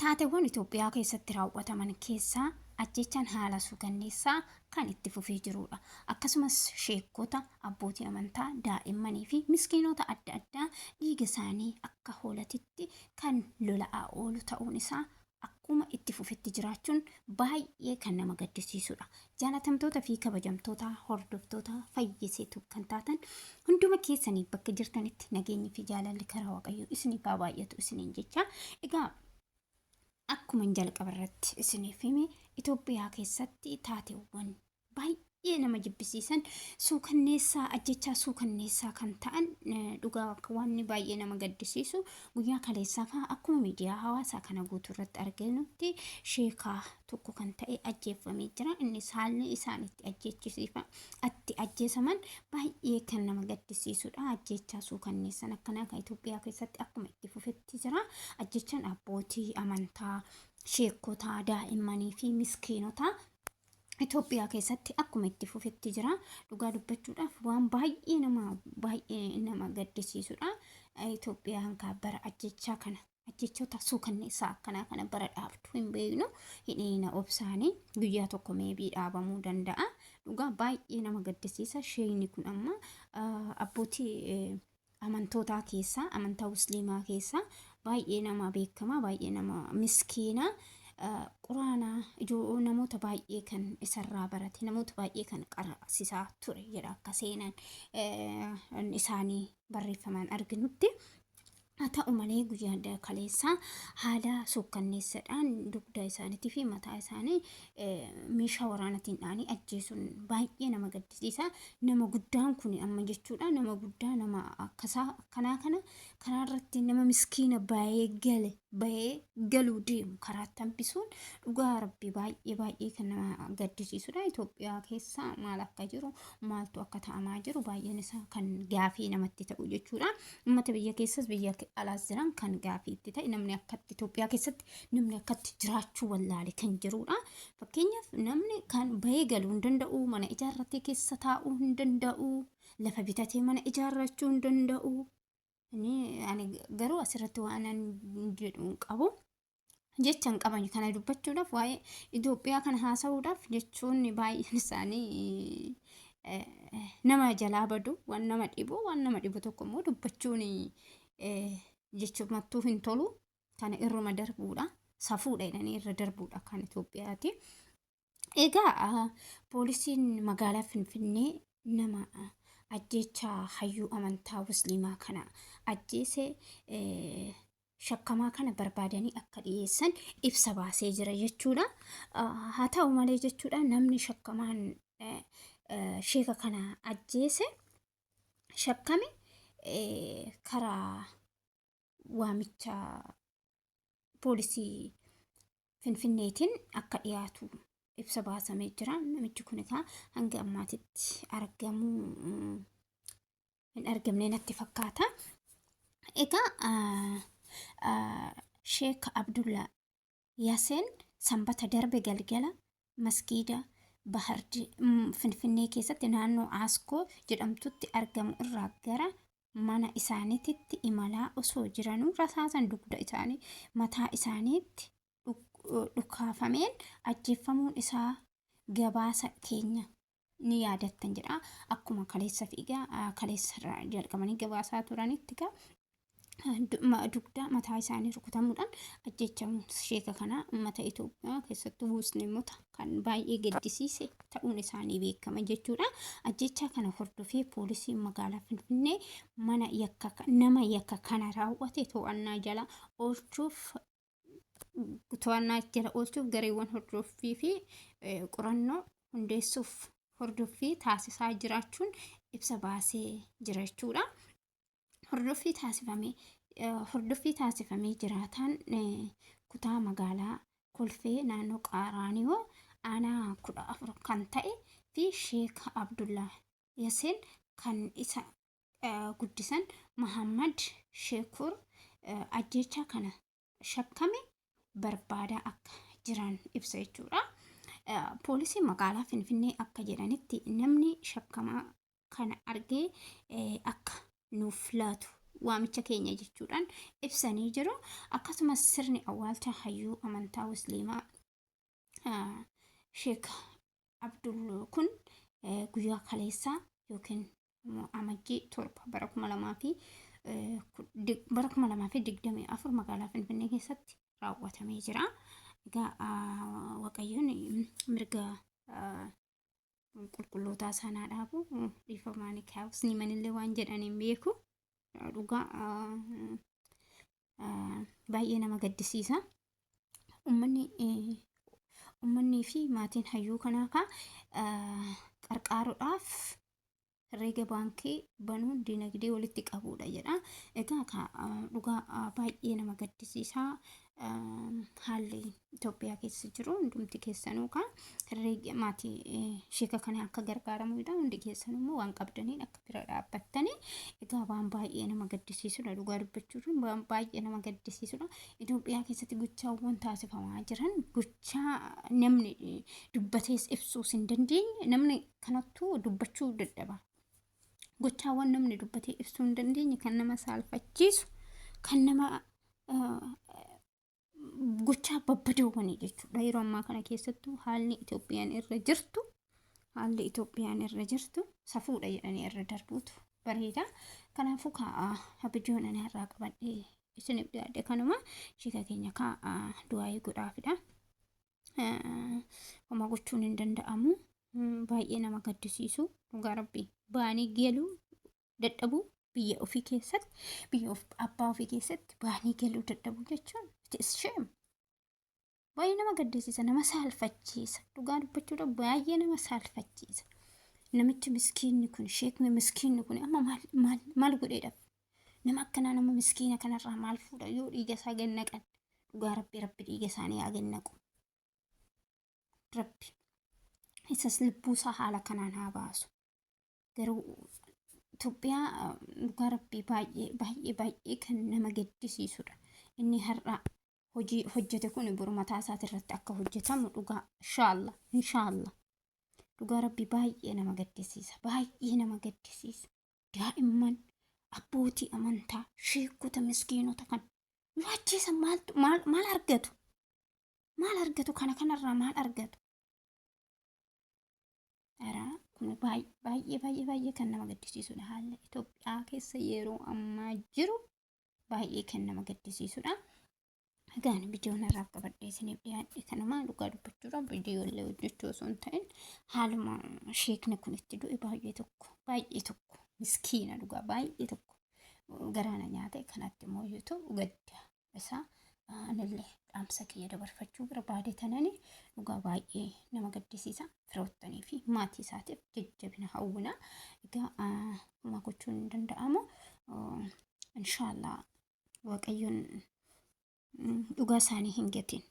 Taateewwan Itoophiyaa keessatti raawwataman keessaa ajjeechaan haala suukanneessaa kan itti fufee jiruudha. Akkasumas sheekkota, abbootii amantaa, daa'immanii fi miskiinota adda addaa dhiiga isaanii akka hoolatitti kan lola'aa oolu ta'uun isaa akkuma itti fufetti jiraachuun baay'ee kan nama gaddisiisudha. Jaalatamtoota fi kabajamtoota hordoftoota Fayyiseetu kan taatan hunduma keessanii bakka jirtanitti nageenyi fi jaalalli karaa Waaqayyoo isiniif haa baay'atu isiniin jecha. Egaa akkuma jalqaba irratti isiniif hime, Itoophiyaa keessatti taateewwan baay'ee nama jibbisiisan, suukanneessaa, ajjechaa suukanneessaa kan ta'an, dhugaa akka waan baay'ee nama gaddisiisu, guyyaa kaleessaa fa'aa akkuma miidiyaa hawaasaa kana guutuu irratti arginutti sheekaa tokko kan ta'e ajjeeffamee jira. Innis haalli isaan itti ajjeechisiifa itti ajjeesaman baay'ee kan nama gaddisiisudha. Ajjechaa suukanneessan akkanaa kan Itoophiyaa keessatti akkuma itti fufetti jira. Ajjechaan abbootii amantaa, sheekotaa, daa'immanii fi miskiinotaa Itoophiyaa keessatti akkuma itti fufetti jira. Dhugaa dubbachuudhaaf waan baay'ee nama gaddisiisudha. Itoophiyaan kaa bara ajjechaa kana, ajjechoota suukanneessaa akkanaa kana bara dhaabdu hin beeknu. Hidhiina obsaanii guyyaa tokko maybe dhaabamuu danda'a. Dhugaa baay'ee nama gaddisiisa. Sheeyni kun amma abbootii amantootaa keessaa, amantaa musliimaa keessaa baay'ee nama beekamaa, baay'ee nama miskiinaa, quraanaa ijoo namoota baay'ee kan isarraa barate, namoota baay'ee kan qarasisaa ture jedha akka seenaan isaanii barreeffamaan arginutti. Haa ta'u malee guyyaa kaleessaa haala suukkanneessaadhaan dugda isaaniitii fi mataa isaanii meeshaa waraanaatiin dha'anii ajjeesuun baay'ee nama gaddisiisa. Nama guddaan kun amma jechuudha, nama guddaa, nama akkasaa akkanaa kana karaa irratti nama miskiina baay'ee gale bahee galuu deemu karaatti hambisuun dhugaa Rabbi baay'ee baay'ee kan nama gaddisiisudha. Itoophiyaa keessa maal akka jiru, maaltu akka ta'amaa jiru baay'een isaa kan gaafii namatti ta'u jechuudha. Uummata biyya keessas biyya alaas jiran kan gaafii itti ta'e, namni akkatti Itoophiyaa keessatti namni akkatti jiraachuu wallaale kan jirudha. Fakkeenyaaf namni kan bahee galuu hin danda'u, mana ijaarratee keessa taa'uu hin danda'u, lafa bitatee mana ijaarrachuu hin danda'u. Ani garuu asirratti waan ani jedhu hin qabu. Jecha hin qaban kana dubbachuudhaaf, waa'ee Itoophiyaa kana haasa'uudhaaf jechuun baay'een isaanii nama jalaa badu, waan nama dhibu tokko immoo dubbachuun jechumattuu hin tolu. Kana irruma darbuudha, safuudha jedhanii irra darbuudha kan Itoophiyaati. Egaa poolisiin magaalaa Finfinnee nama ajjeechaa hayyuu amantaa musliimaa kana ajjeese, shakkamaa kana barbaadanii akka dhiyeessan ibsa baasee jira jechuudha. Haa ta'u malee jechuudha, namni shakkamaan sheeka kana ajjeese shakkame karaa waamicha poolisii Finfinneetiin akka dhiyaatu ibsa baasamee jira. Namichi kun egaa hanga ammaatitti argamuu hin argamne natti fakkaata. Egaa Sheek Abdullaa Yaseen Sanbata darbe galgala masgiida Bahardi Finfinnee keessatti naannoo Aaskoo jedhamtutti argamu irraa gara mana isaaniitti imalaa osoo jiranuu rasaasan dugda isaanii, mataa isaaniitti dhukaafameen ajjeeffamuun isaa gabaasa keenya ni yaadattan jedha. Akkuma kaleessa fiigaa kaleessa irraa jalqabanii gabaasaa turanitti egaa dugda mataa isaanii rukutamuudhaan ajjeechamuun sheeka kanaa uummata Itoophiyaa, keessattuu musliimota kan baay'ee gaddisiise ta'uun isaanii beekama jechuudha. Ajjechaa kana hordofee poolisiin magaalaa Finfinnee mana yakka nama yakka kana raawwate to'annaa jala oolchuuf gareewwan hordoffii fi qorannoo hundeessuuf hordoffii taasisaa jiraachuun ibsa baasee jira jechuudha. Hordoffii taasifamee jiraataan kutaa magaalaa Kolfee naannoo Qaaraaniyoo aanaa 14 kan ta'e fi Sheek Abdullaa Yaseen kan isa guddisan Mahammad Sheekur ajjechaa kana shakkame barbaadaa akka jiran ibsa jechuudha. Poolisiin magaalaa Finfinnee akka jedhanitti namni shakkamaa kana argee akka nuuf laatu waamicha keenya jechuudhaan ibsanii jiru. Akkasumas sirni awwaalcha hayyuu amantaa Musliimaa Sheek Abdul kun guyyaa kaleessaa yookiin Amajjii 7 bara 2024 magaalaa Finfinnee keessatti raawwatamee jira. Egaa Waaqayyoon mirga qulqullootaa isaan haa dhaabu. Dhiifamaan kaa'usni manillee waan jedhan hin beeku. Dhugaa baay'ee nama gaddisiisa. Uummanni fi maatiin hayyuu kanaa kaa qarqaaruudhaaf herreega baankii banuun dinagdee walitti qabuudha jedha. Egaa dhugaa baay'ee nama gaddisiisa. Haalli Itoophiyaa keessa jiru hundumti keessanuu kaa herreega maatii sheeka kana akka gargaaramudha. Hundi keessanuu immoo waan qabdaniin akka bira dhaabbattanii. Egaa waan baay'ee nama gaddisiisudha. Dhugaa dubbachuun waan baay'ee nama gaddisiisudha. Itoophiyaa keessatti gochaawwan taasifamaa jiran gochaa namni dubbatees ibsuus hin dandeenye, namni kanattuu dubbachuu dadhaba. Gochaawwan namni dubbatee ibsuu hin dandeenye, kan nama saalfachiisu, kan nama gochaa babbadoowwanii jechuudha. Yeroo ammaa kana keessattuu haalli Itoophiyaan irra jirtu safuudha jedhanii irra darbuutu bareeda. Kanaafuu kaa viidiyoon ani har'aa qabadhee isiniif dhiyaadhe kanuma. Sheeka keenya kaa du'aayii godhaafidha. Homaa gochuun hin danda'amu. Baay'ee nama gaddisiisu, dhugaa rabbii, ba'anii galuu dadhabuu biyya ofii keessatti, biyya abbaa ofii keessatti ba'anii galuu dadhabuu jechuun it is shame. Baay'ee nama gaddisiisa, nama saalfachiisa. Dhugaa dubbachuudha, baay'ee nama saalfachiisa. Namichi miskiinni kun, sheekni miskiinni kun amma maal maal maal godheedhaaf? Nama akkanaa, nama miskiina kanarraa maal fuudha yoo dhiiga isaa gannaqan? Dhugaa rabbi, rabbi dhiiga isaanii haa gannaqu. Rabbi isas lubbuusaa haala kanaan haa baasu. Garuu Itoophiyaa, dhugaa rabbii, baay'ee baay'ee baay'ee kan nama gaddisiisudha. Inni har'a hojii hojjete kun boru mataa isaati irratti akka hojjetamu dhugaa, inshaalla inshaalla. Dhugaa rabbii, baay'ee nama gaddisiisa, baay'ee nama gaddisiisa. Daa'imman, abbootii amantaa, sheekota miskiinota kan yoo ajjeesan maaltu maal maal argatu? Maal argatu? Kana kanarraa maal argatu? Araa, kun baay'ee baay'ee baay'ee kan nama gaddisiisudha. Haalli Itoophiyaa keessa yeroo ammaa jiru baay'ee kan nama gaddisiisudha. Egaan viidiyoon har'aaf qabadhee isiniif dhiyaadhe kanuma. Dhugaa dubbachuudhaaf viidiyoolee hojjechuu osoo hin ta'in, haaluma sheekni kun itti du'e baay'ee tokko baay'ee tokko miskiina, dhugaa baay'ee tokko garaana nyaate. Kanatti immoo yoo ta'u gadda isaa anillee dhaamsa kiyya dabarfachuu barbaade tanani. Dhugaa baay'ee nama gaddisiisa. Firoottanii fi maatii isaatiif jajjabina hawwina. Egaa homaa gochuun hin danda'amu. Inshaallah, Waaqayyoon dhugaa isaanii hin gatin.